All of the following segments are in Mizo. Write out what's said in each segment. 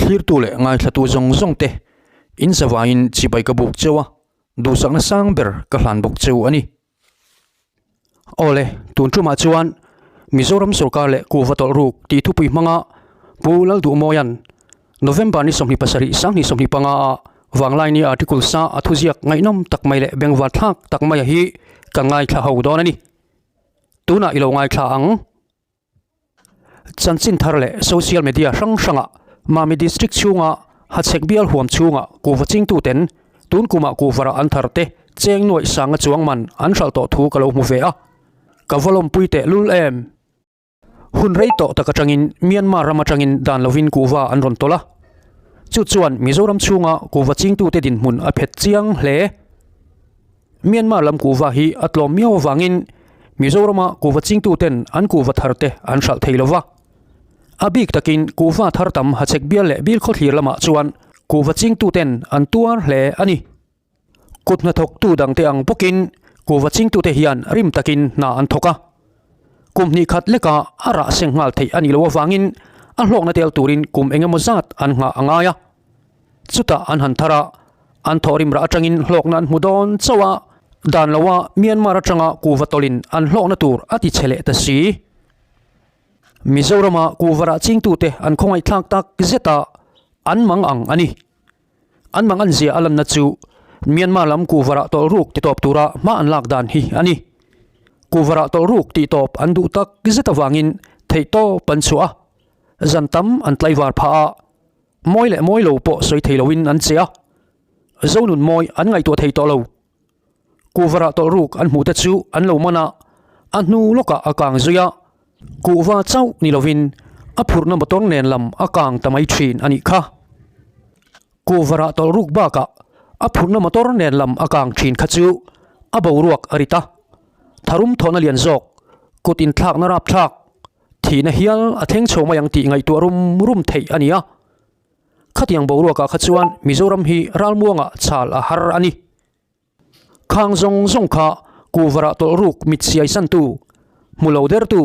Thlirtu leh ngaithlatu zawng zawng te in zavaiin chibai ka buk cheu a, duhsakna sang ber ka hlan bawk cheu a ni. Awle, tun tumah chuan Mizoram sorkar leh kuhva tawlh ruk tih thupui hmanga Pu Lalduhmawia'n November ni 27 2025 ah Vanglaini article sa a thuziak ngaihnawm tak mai leh bengvar thlak tak maia hi ka ngaithla ho dawn a ni. Tunah i lo ngaithla ang. Chanchin thar leh social media hrang hrangah Mami District chhunga Hachhek bial huam chhunga kuhva chingtuten tun kumah kuhvarah an thar te cheng nuaih sanga chuang man an hralh tawh thu ka lo hmu ve a, ka va lawmpui teh lul em? Hun rei tawh tak atangin Myanmar ram atangin dan lovin kuhva an rawn tawlh a, chu chuan Mizoram chhunga kuhva chingtute dinhmun a phet chiang hle. Myanmar lam kuhva hi a tlawm miau avangin Mizorama kuhva chingtuten an kuhva tharte an hralh thei lova. A bik takin kuhva thar tam Hachhek bial leh Bilkhawthlir lamah chuan kuhva chingtuten an tuar hle a ni. Kut hnathawktu dangte ang bawkin kuhva chingtute hian rim takin hna an thawk a. Kum hnih khat leka a rah seng nghal theih a nih loh avangin a hlawkna tel turin kum engemaw zat an nghah a ngai a. Chutah an han thar a, an thawhrim rah atangin hlawkna an hmu dawn chauh a, dan loa Myanmar atanga kuhva tawlhin an hlawkna tur a ti chhe leh ta si. Mizorama kuhva rah chingtute an khawngaihthlak tak zet a, an mang ang a ni. An mang an zia a lanna chu Myanmar lam kuhva rah tawlh ruk titawp tura hma an lak dan hi a ni. Kuhva rah tawlh ruk tihtawp an duh tak zet avangin theihtawp an chhuah a, zan tam an tlaivar phah a, Mawi leh mawi lo pawh sawi thei loin an che a, Zonun mawi an ngaihtuah thei tawh lo. Kuhvarah tawlh ruk an hmuhte chu an lo man a, a hnu lawkah a kang zui a, kuhva chauh ni lovin a phurhna motor nen lam a kang ta mai thin a nih kha. Kuhvarah tawlh ruk bakah a phurhna motor nen lam a kang thin kha chu a boruak a rit a, tharum thawhna lian zawk, kut inthlakna rapthlak, Thihna hial a thleng chho mai ang tih ngaihtuah rum rum theih a ni a. Khatiang boruakah kha chuan Mizoram hi ralmuangah chhal a har a ni. Khang zawng zawng kha kuhvarah tawlh ruk mit siai santu, hmu lo dertu,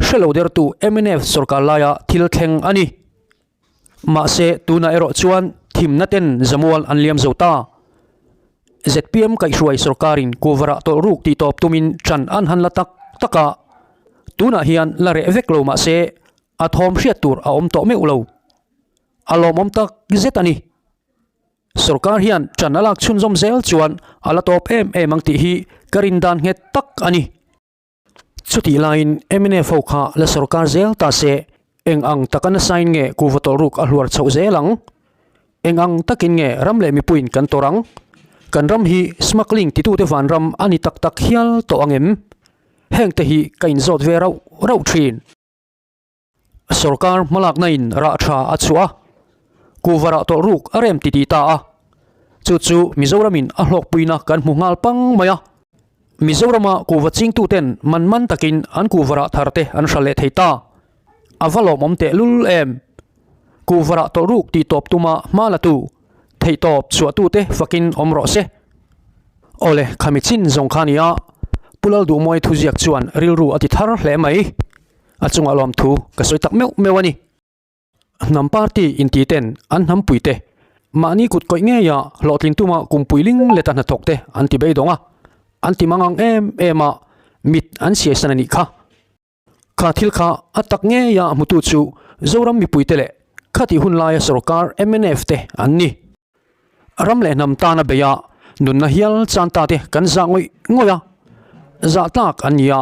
hre lo dertu mnf sorkar laia thil thleng a ni. Mahse, tunah erawh chuan thimna ten zamual an liam zo ta. Zpm kaihhruai sorkarin kuhvarah tawlh ruk tih tawp tumin ṭan an han la tak tak a, tunah hian la reh vek lo mahse a thawm hriat tur a awm tawh meuh lo. A lawmawm tak zet a ni. Sorkar hian ṭan a lak chhunzawm zel chuan a la tawp em em ang tih hi ka rindan nghet tak a ni. Chutih laiin mnf ho kha la sorkar zel ta se, eng ang taka nasain nge kuhva tawlh ruk a hluar chhoh zel ang? Eng ang takin nge ram leh mipuiin kan tawrh ang? Kan ram hi smuggling titute vanram a ni tak tak hial tawh ang em? Hengte hi ka inzawt ve rauh rauh thin. Sorkar hmalakna in rah tha a chhuah a, kuhva rah tawlh ruk a rem titih ta a, chu chu Mizoram in a hlawkpuina kan hmu nghal pang mai a. Mizorama kuhva chingtuten man man takin an kuhva rah thar te an hral leh thei ta. A va lawmawm teh lul em? Kuhva rah tawlh ruk tih tawp tuma hma la tu, theihtawp chhuahtute fakin awm rawh se. Awle, khami chin zawng kha nia, Pu Lalduhmawi thuziak chuan rilru a ti thar hle mai. A chungah lawmthu ka sawi tak meuh meuh a ni. Hnam party inti ten an hnampui te mahni kut kawih ngeia hlawhtlin tuma kumpui ling leta hnathawk te an ti beidawng a, an ti mangang em em a, mit an siaisan a nih kha. Kha thil kha a tak ngeia hmutu chu Zoram mipuite leh khatih hun laia sorkar mnf te an ni. Ram leh hnam tana beia nunna hial chan ta te kan zah ngawih ngawih a, zah tlak an ni a,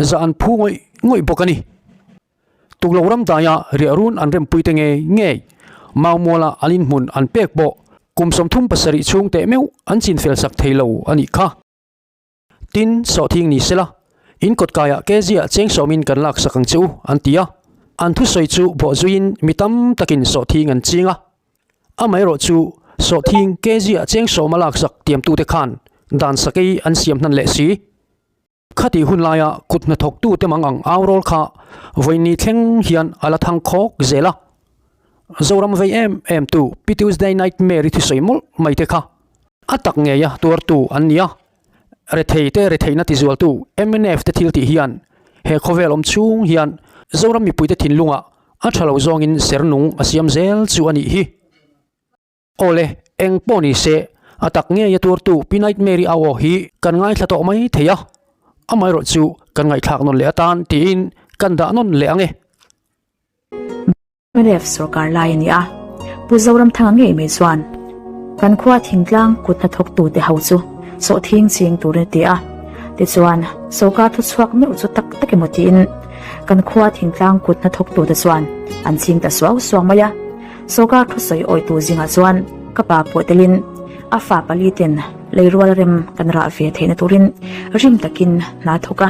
zah an phu ngawih ngawih bawk a ni. Tuklo ram daia riahrun an rempui te ngei ngei Maumuala an inhmun an pek pawh kum 37 chhung teh meuh an chinfel sak thei lo a nih kha. Tin, sawhthing ni sela, in kawtkaiah kezia cheng sawmin kan lak sak ang che u, an ti a. An thusawi chu bawhzuiin mi tam takin sawhthing an ching a. Amaherawh chu, sawhthing kezia cheng sawma lak sak tiamtute khan dan sakei an siam hnan leh si. Khatih hun laia kut hnathawktute mang ang au rawl kha vawiin thleng hian a la thang khawk zel a. Zoram vei em em tu Pi Tuesday Nightmare-i thusawi mawlh mai te kha a tak ngeia tuartu an ni a. Rethei te retheihna tizualtu mnf te thil tih hian he khawvel awm chhung hian Zoram mipuite thinlungah A tha lo zawngin ser nung a siam zel chu a nih hi. Awle, eng pawh ni se, a tak ngei a tuartu Pi Nightmare-i au aw hi kan ngaithla tawh mai thei a, amaherawh chu kan ngaihthlak nawn leh atan tiin kan dah nawn leh ang e. Mnf sorkar lai a ni a, Pu Zoramthanga ngei mai chuan kan khua thingtlang kut hnathawktute ho chu sawhthing ching turin a ti a, tichuan sorkar thuchhuak meuh chu tak tak emaw tiin kan khua thingtlang kut hnathawktute chuan an ching ta suau suau mai a. Sorkar thusawi awitu zingah chuan ka pa pawh telin a fa pali ten leirual rem kan rah ve theihna turin rim takin hna thawk a,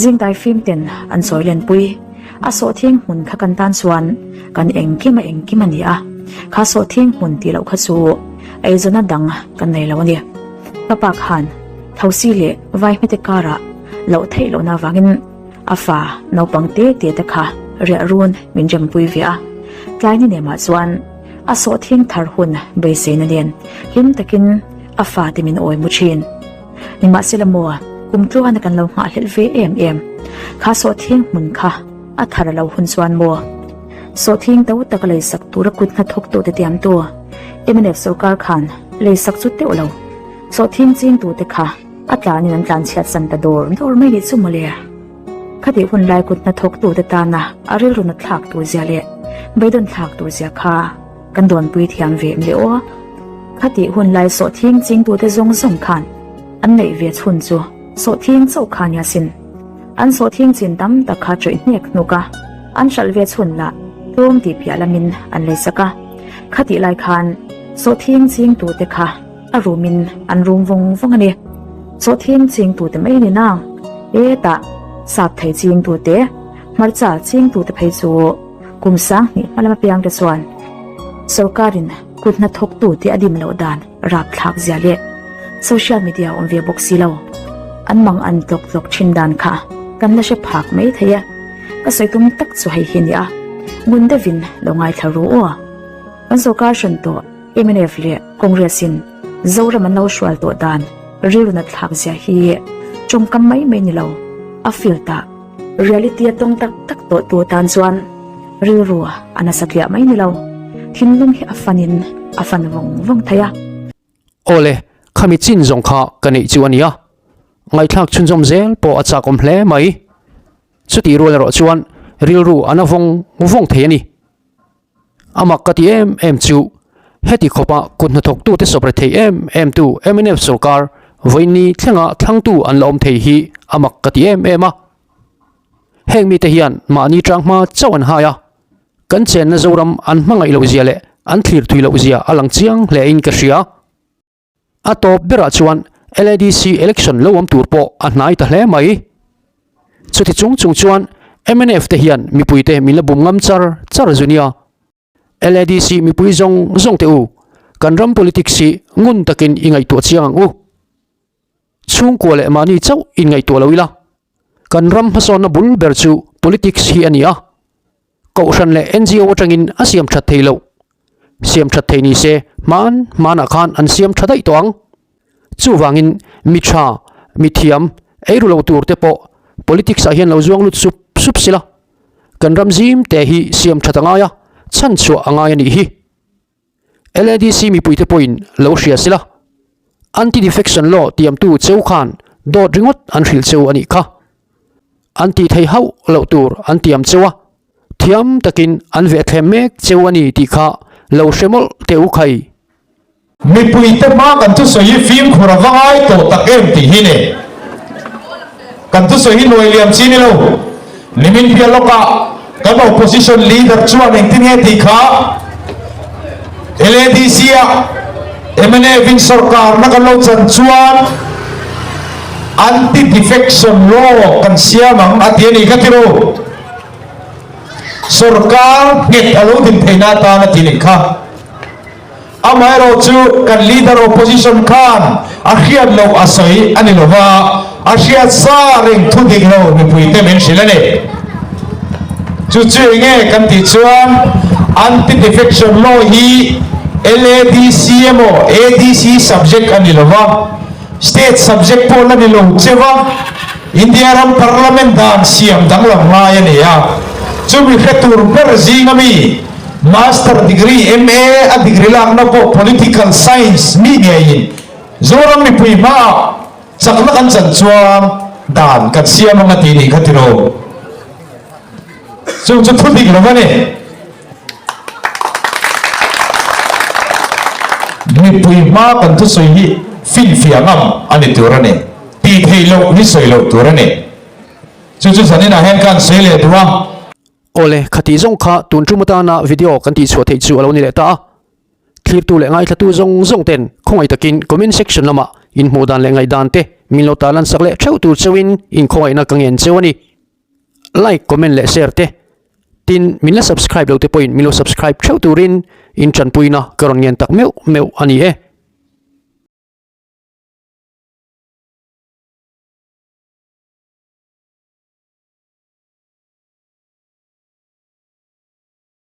zingdai fim ten an sawi lenpui. A sawhthing hmun kha kan tan chuan kan engkim a engkim a ni a, kha sawhthing hmun tih loh kha chu eizawnna dang kan nei lo a ni. Ka pa khan thosi leh vai hmete karah loh theih lohna avangin A fa naupang te te te kha riah run min rempui ve a, tlai ni nemah chuan a sawhthing thar hun beiseina nen hlim takin a fate min awi mu thin. Nimahsela maw, kum tluana kan lo nghahhlelh ve em em, kha sawhthing hmun kha a thar a lo hun chuan maw? Sawhthing to taka leisak tura kut hnathawk tute tiamtu mnf sorkar khan leisak chu teuh lo, sawhthing chingtute kha A tlanin an tlanchhiat san ta dawr dawr mai nih chu mawle. Khatih hun lai kut hnathawktute tana a rilru na thlak tur zia leh beidawn thlak tur zia kha kan dawnpui thiam ve em le aw. Khatih hun lai sawhthing chingtute zawng zawng khan an neih ve chhun chu sawhthing chauh kha nia sin. An sawhthing chin tam tak kha ṭawih hnek hnuk a, an hralh ve chhun lah tlawm tih piah lamin an leisak a. Khatih lai khan sawhthing chingtute kha A rumin an rum vawng vawng a ni. Sawhthing chingtute mai ni nang. E tah, sap thei chingtute, hmarcha chingtute phei chu kum sang hnih hma lama piangte chuan sorkarin kut hnathawktute a dim loh dan rapthlak zia leh social media awm ve bawk si lo. An mang an tlawk tlawk thin dan kha kan la hre phak mai thei e. Ka sawi tum tak chu hei hi nia. Ngun deuhin lo ngaithla ru aw. Kan sorkar hran tawh. Mnf leh Congress in Zoram an lo hrual tawh dan rilru nat thlak zia hi tawngkam mai mai ni lo, a field ah reality a tawng tak tak tawh tu tan chuan rilru a nasa tliah mai ni lo, thinlung hi a fan in a fan vawng vawng thei a. Awle, khami chin zawng kha ka neih chu a nia. Ngaihthlak chhunzawm zel pawh a chakawm hle mai. Chutih rual erawh chuan rilru a na vawng vawng thei a ni. A mak ka ti em em chu heti khawpa kut hnathawktute sawp re thei em em tu mnf sorkar vawiinni thlenga thlangtu an la awm thei hi a mak ka ti em em a. Heng mite hian mahni tang hma chauh an hai a, kan chenna Zoram an hmangaih loh zia leh an thlir thui loh zia a lang chiang hle in ka hria. A tawp berah chuan LADC election lo awm tur pawh a hnai ta hle mai. Chuti chung chung chuan mnf te hian mipuite min la bum ngam char char zu nia. LADC mipui zawng zawng teh u, kan ram politics hi ngun takin i ngaihtuah chiang ang u. Chhungkua leh mahni chauh inngaihtuah lo ila, kan ram hmasawnna bul ber chu politics hi a ni a. Kohhran leh NGO atangin a siam that thei loh. Siam that thei ni se hman hmanah khan an siam tha daih tawh ang. Chuvangin mi tha, mi thiam, eiru lo tur te pawh politics ah hian lo zuang lut sup sup sila. Kan ram zim te hi siam that a ngai a, chhanchhuah a ngai a nih hi. LADC mipuite pawhin lo hria sila, Anti-defection law tiamtu cheu khan dawt ringawt an hrilh cheu a nih kha. An tih thei hauh loh tur an tiam cheu a, thiam takin an vehthlem mek cheu a ni tih kha lo hre mawlh teh u khai. Mipuite hma kan thusawi hi fimkhur a va ngai tawh tak em tih hi ni. Kan thusawi hi nuai liam chi ni lo. Nimin piah lawkah kan opposition leader chuan engtin nge tih kha LADC ah mnf in sorkarna kan lo chan chuan anti-defection law kan siam ang a ti a ni kha ti ru. Sorkar nghet a lo din theihna atan a ti nih kha. Amaherawhchu kan leader opposition khan a hriat loh a sawi a ni lova, a hriat sa reng thu dik lo mipuite min hrilh a ni. Chu chu eng nge kan tih chuan anti-defection law hi LADC emaw ADC subject a ni lova, state subject pawh la ni lo cheu a, India ram parliament dan siam danglam ngai a ni a. Chumi hre tur ber zinga mi Master Degree, MA, a degree lakna pawh Political Science mi ngeiin Zoram mipui hmaah chakna kan chan chuan dan kan siam ang a ti nih kha tiraw? Chung chu thu dik lo a ni. Mipui hma kan thusawi hi finfiah ngam a ni tur a ni. Tih theih loh hi sawi loh tur a ni. Chu chu zaninah hian ka han sawi leh duh a. Awle, khatih zawng kha tun tum atana video kan tihchhuah theih chu a lo ni leh ta a. Thlirtu leh ngaithlatu zawng zawng ten khawngaih takin comment section lamah inhmuh dan leh ngaihdan te min lo tarlan sak leh theuh tur cheuhin inkhawngaihna ka ngen cheu a ni. Like, comment leh share te tin min la subscribe lo te pawhin min lo subscribe theuh turin in tanpuina ka rawn ngen tak meuh meuh a ni e.